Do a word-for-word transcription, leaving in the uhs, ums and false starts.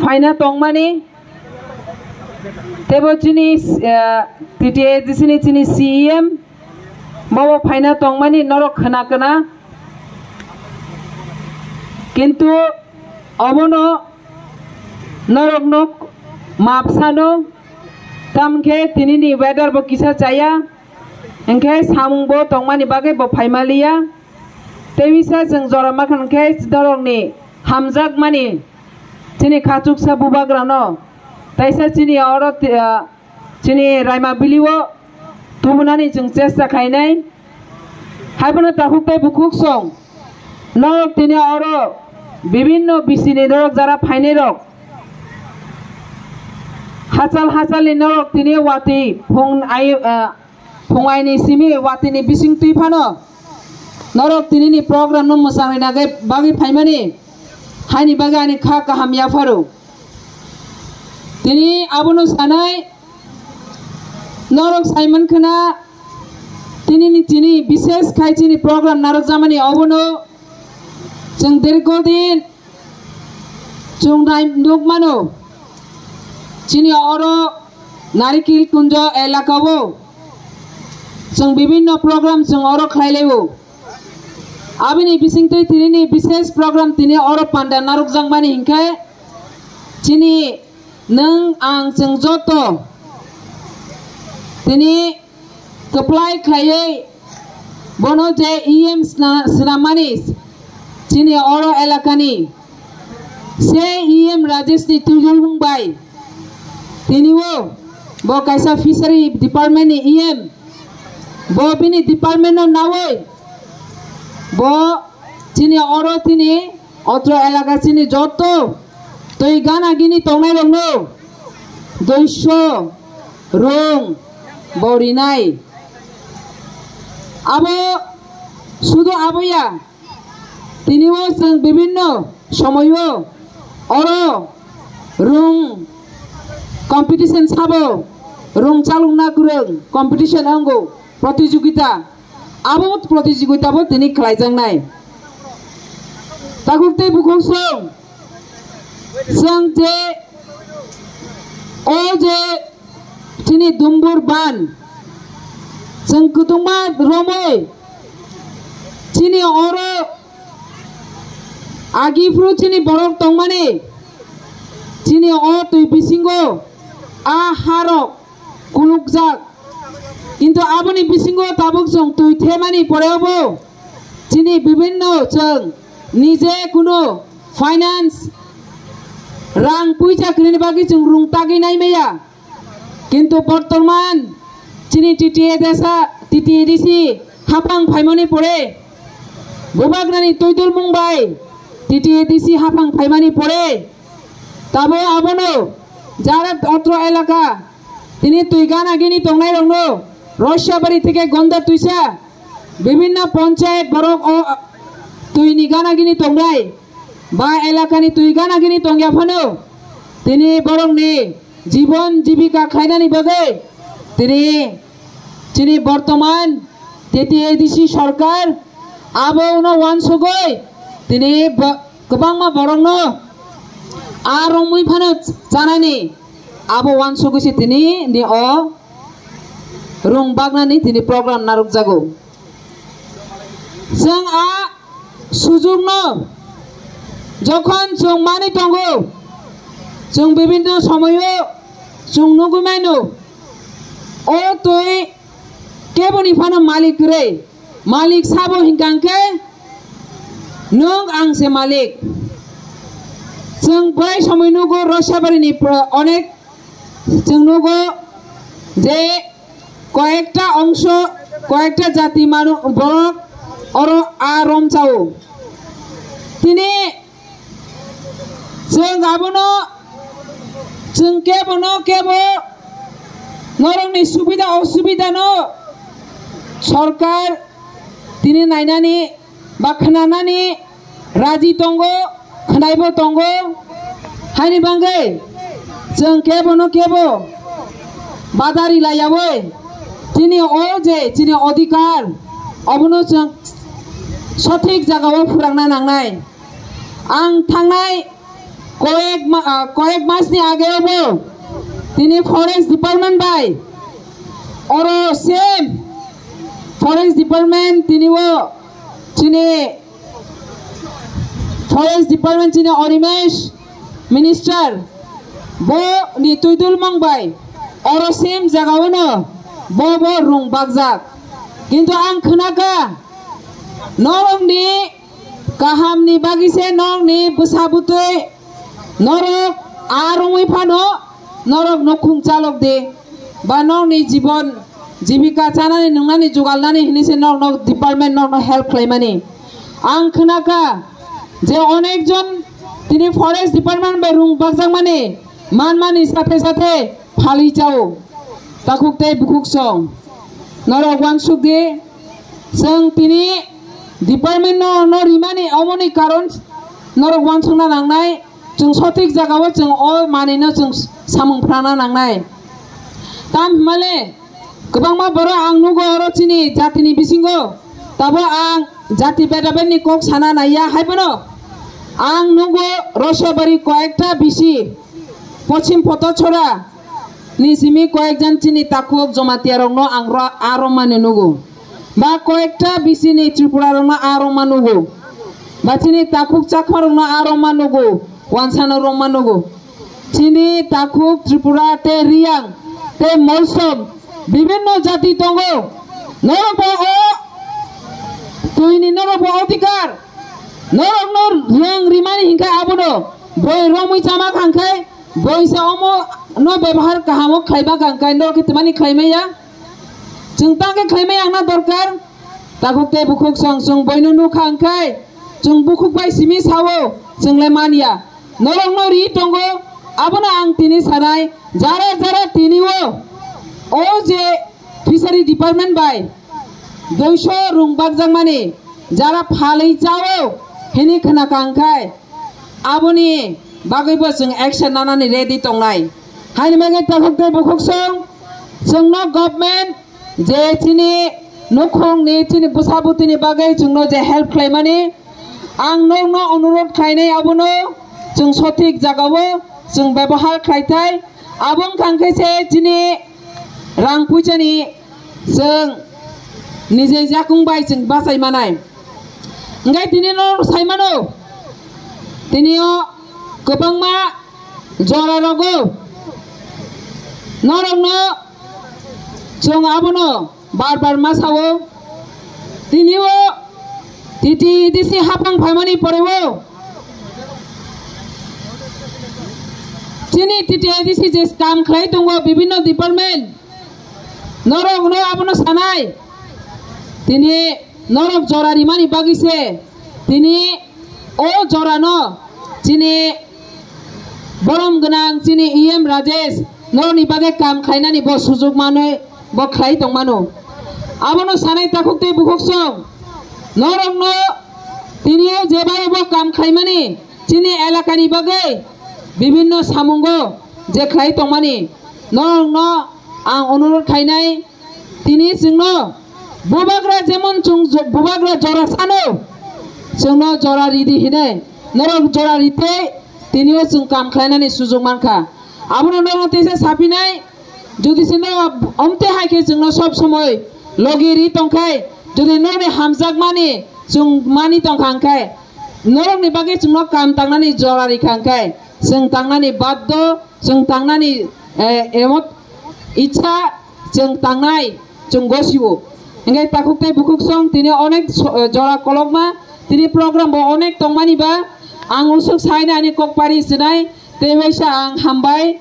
phaina tongmani, teibo chini, eh, T T A D C ni chini C E M bobo phaina tongmani norok khna khna. Kintu obono norokno map sano, tamkhe tinini weather bo kisa chaya, hinkhe samung bo tongmani bagwi bo phaimaliya. Tei bisa chwng jora makha hinkhe norokni hamjakmani chini khachuksa bubagrano taisa chini oro, ah, chini Raima Valley o tubunani chwng chesta khainai. Haiphano takhuk tei bukhuk song norok tini oro bibinno bisini norok jara phainai rok hachal hachalni norok tini watwi phung ai, ah, phung aini simi watwini bising twi phano norok tinini program no mwchang rwna bagwi phaimani haini bagwi ani kha kaham yapharo. Tini abono sanai, norok saiman khna, tinini chini bishes khai chini program narwkjakmani obono chwng dirgo din chwng nai nukmano. Chini oro Narikil Kunjo elakao chwng bibinno program chwng oro khlai laio. Abini bisingtwi tinini bishes program tini oro panda narwkjakmani hinkhe chini nwng ang chwng joto tini kwplai khlaiwi bono je E M sna-, swnamani chini oro elakani se E M Rajesh ni twijlmung bai tini o bo kaisa fishery department ni E M bo bini department no nawi bo chini oro tini otro elaka chini joto twi gana gini tongnai rokno duiso rung bo rinai. Abo sudu abo ya, tini o chwng bibinno somoyo oro rung competition sabo, rung chalokna kwrwng competition wngo, protijogita. Abo protijogita bo tini khlaijaknai. Takhuk tei bukhuk song, chwng je o je chini Dumbur ban chwng kwtwngma romwi chini oro agi phuru chini borok tongmani chini o twi bisingo a harok kulukjak. Kintu aboni bisingo tabuk chwng twi themani poreo bo chini bibinno chwng nije kuno finance rang puisa kwrwini bagwi chwng rung tagwi nai maya. Kintu bortoman chini T T A D C, T T A D C haphang phaimani pore, bubagrani twi dulmung bai T T A D C haphang phaimani pore, tabo abono jara otro elaka tini twi gana gini tongnai rokno Roisabari theke Gonda twisa bibinno ponchayat borok o twi ni gana gini tongnai ba elakani twi gana gini tongya phano tini borokni jibon jibika khlainani bagwi tini chini bortoman T T A D C sorkar abo uno wansugwi tini bo-, kwbangma borokno a romwi phano chanani abo wansugwi se tini ni o rung baknani tini program narwkjago. Chwng a sujukno jokhon chwng manwi tongo, chwng bibinno somoyo chwng nugwi mano, o twi keboni phano malik kwrwi, malik sabo hinkha khe nwng ang se malik. Chwng bai somoi nugo Rosabarini pro-, onek chwng nugo je koyekta ongso, koyekta jati manu borok oro a romchao. Tini chwng abono, chwng kebono kebo norokni subida osubidano sorkar tini nainani ba khwnanani raji tongo, khwnaibo tongo. Haini bagwi chwng kebono kebo badari laiyawi chini o je chini odhikar, obono chwng sothik jagao phwrangna nangnai. Ang thangnai Koyek ma-, ah, koyek mas ni age obo tini forest department bai oro same forest department tini o chini forest department chini Animesh minister bo ni tuidul mang bai oro same jaga o no bo bo rung bakjak. Kintu ang khwnaka norok ni kaham ni bagwi se norok ni bwsa bwtwi norok a romwi phano norok nukhung chalok di ba norok ni jibon jibika chanani nungnani jugalnani hinwi se norok no department norok no help khlaimani. Ang khwnaka je onek jon tini forest department bai rung bakjakmani manmani sathe sathe phalwi chao. Takhuk tei bukhuk song norok uansuk di. Chwng tini department no, no rimani omoni karon norok uansukna nangnai, chwng sothik jagao chwng o manwino chwng samung phrana nangnai. Tam hwnmale kwbangma borok ang nugo oro chini jatini bisingo, tabo ang jati bedabedni kok sana naiya haibono ang nugo Rosabari koyekta bisi Pochim Potachora ni simi koyekjon chini takhuk Jamatia rokno ang ro-, a romani nugo. Ba koyekta bisini Tripura rokno a roma nugo. Ba chini takhuk Chakma rokno a roma nugo. Wansano roma nugo. Chini takhuk Tripura te Riyang te Molsom bibinno jati tongo. Norok bo o twini norok bo odhikar. Norok no rang rimani hinkai abono boi romwi chama kangkai boi se omo no bebhar kahamo khlaiba kangkai norok khe twmani khlaimaya. Chwng tangkhe khlaimaya angna dorkar. Takhuk tei bukhuk song chwng boino nukha hwnkhe chwng bukhuk bai simi sao chwng le manya. Norokno ri tongo abono ang tini sanai jara jara tini o o je fishery department bai duiso rung bakjakmani jara phalwi chao hini khna kangkhai. Aboni bagwibo chwng action nanani ready tongnai. Haini bagwi takhuk tei bukhuk song chwngno government je chini nukhungni chini bwsa bwtwini bagwi chwngno je help khlaimani ang nokno onurodh khlainai abono chwng sothik jagao chwng bebohar khlaitai. Abo wngkha khe se chini rang puisani chwng nijai jakung bai chwng bachai manai. Hwnkhe tini norok sai mano, tini o kwbangma jora rogo norokno chwng abono bar bar ma sao. Tini o T T A D C hapang phaimani pore o chini T T A D C je kam khlai tongo bibinno department, norok no abono sanai. Tini norok jora rimani bagwi se tini o jorano chini borom gwnang chini E M Rajesh norokni bagwi kam khlainani bo sujuk manwi bo khlai tongmano. Abono sanai takhuk tei bukhuk song norokno tini o jebai bo kam khlaimani chini elakani bagwi bibinno samungo je khlai tongmani norokno ang onurodh khainai. Tini chwngno bubagra jemon chwng jo-, bubagra jora sano, chwngno jora ridi hinai. Norok jora ritei tini o chwng kam khlainani sujuk mankha. Abono norok teisa sapinai, jodi se norok omte hai khe chwngno sob somoi logi ri tongkhai, jodi norokni hamjakmani chwng mani tongkha hwnkhe, norokni bagwi chwngno kam tangnani jora rikha hwnkhe, chwng tangnani baddo, chwng tangnani, eh, emot ichha chwng tangnai chwng gosio. Hingke takhuk tei bukhuk song tini onek so-, eh, jora kolokma, tini program bo onek tongmani ba ang usuk saina ani kok pari sinai tei waisa ang hambai